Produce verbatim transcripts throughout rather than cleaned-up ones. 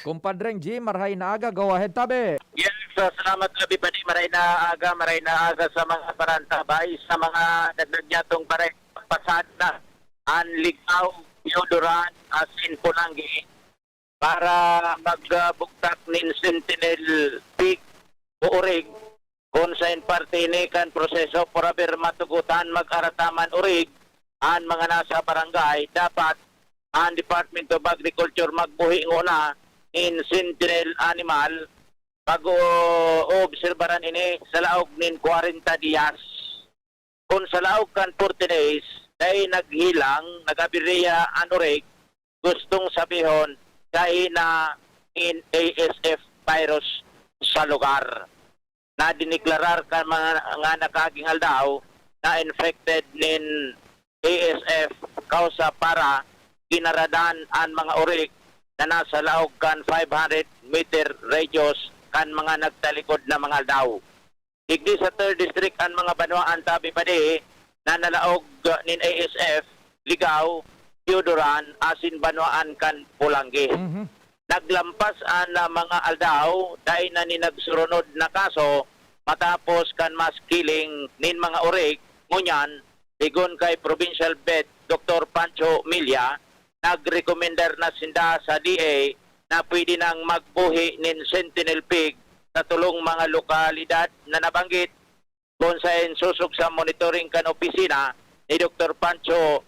Kumpadreng Jim, maray na aga. Go ahead, tabi. Yes, so salamat, Abi Padi. Maray na aga, maray na aga sa mga parantabay, sa mga nagnagyatong barangay. Pasado na an Ligaw, Pioduran, asin Pulanggi para magbugtak nin Sentinel Peak o Orig, kun saen parte ini kan proseso. Para haber matugotan, mag-arataman orig an mga nasa barangay, dapat an Department of Agriculture magbuhi ngona nin sentinel animal, pag-oobserbaran ini sa laog nin kwarenta diyas. Kun sa laog kan forty days, dai naghilang, nag-aberya an orig, gustong sabihon, dai na nin A S F virus sa lugar. Nadiniklarar kan mga nga nakaaging aldaw na infected nin A S F kausa para ginaradan an mga orig na nasa laog kan five hundred meter radius kan mga nagtalikod na mga aldaw. Digdi sa third district an mga banwaan tabi padi na nalaog nin A S F, Ligaw, Pioduran, asin banwaan kan Polanggi. Mhm. Naglampas an, ah, mga aldaw, dai na nin nagsurunod na kaso matapos kan mass killing nin mga orig. Ngunyan, sigon kay Provincial Vet Doktor Pancho Milla, nagrekomendar na sinda sa D A na pwede nang magbuhi nin sentinel pig sa tulong mga lokalidad na nabanggit. Kun saen sosog sa monitoring kan opisina ni Doktor Pancho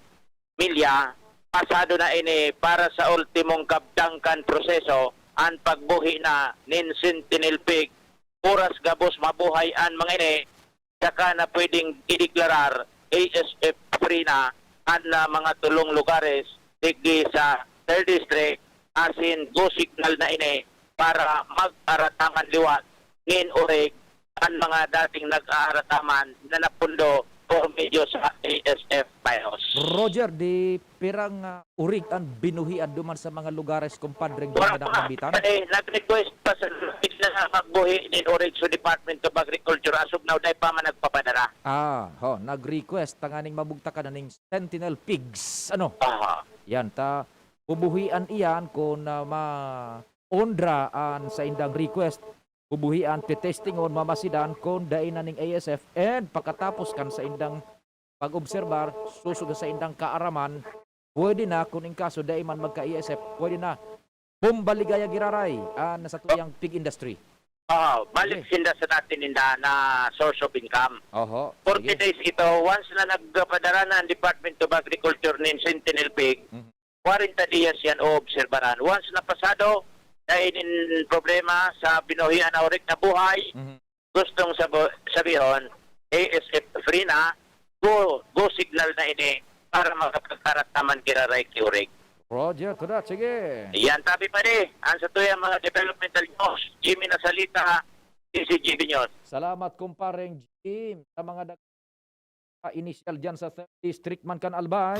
Milla, pasado na ini para sa ultimong kabtang kan proseso an pagbuhi na nin sentinel pig. Oras gabos mabuhay an mga ini, saka na pwedeng ideklarar A S F free na an, ah, mga tulong lugares digdi sa third district, asin go signal na ini para mag-arataman liwat nin orig an mga dating nag-aarataman na napundo por medyo sa A S F virus. Roger, di pirang, ah, orig an binuhian duman sa mga lugares, kumpadreng Wala Jimmy pa. Nakmabitan? Eh, nag-request pa sa na magbuhi nin orig sa Department of Agriculture. As of now, dai pa man nagpapadara. Ah, ho, nag-request tanganing mabugtakan na ning Sentinel Pigs. Ano? Aha. Yan, ta, bubuhian iyan kun, ah, ma-, ondra an saindang request. Bubuhian, tetestingon, mamasidan kun dai na ning A S F, and pakatapos kan saindang pag-obserbar, sosog sa saindang kaaraman, pwede na, kun in kaso dai man magka-A S F, pwede na. Bomba Ligaya giraray, ah, na sa tuyang pig industry. Ah, balik Sige. sinda sa dati ninda na source of income. Oho. Forty Sige. days ito, once na nagpadara na ang Department of Agriculture nin Sentinel Pig, Mhm. kwarenta diyas yan oobserbaran. Once na pasado, dahil in problema sa binuhian na orig na buhay, Mhm. gustong sabo-, sabihon, A S F free na, go, go signal na ini para makapagkarat naman giraray ki orig. Roger, to that. Sige. Yan, tabi pa di. Ang sa tuyang mga developmental news, Jimmy Nasalita, D C G B News. Salamat, kumpareng Jim, sa mga dag-, initial dyan sa third district man kan Albay.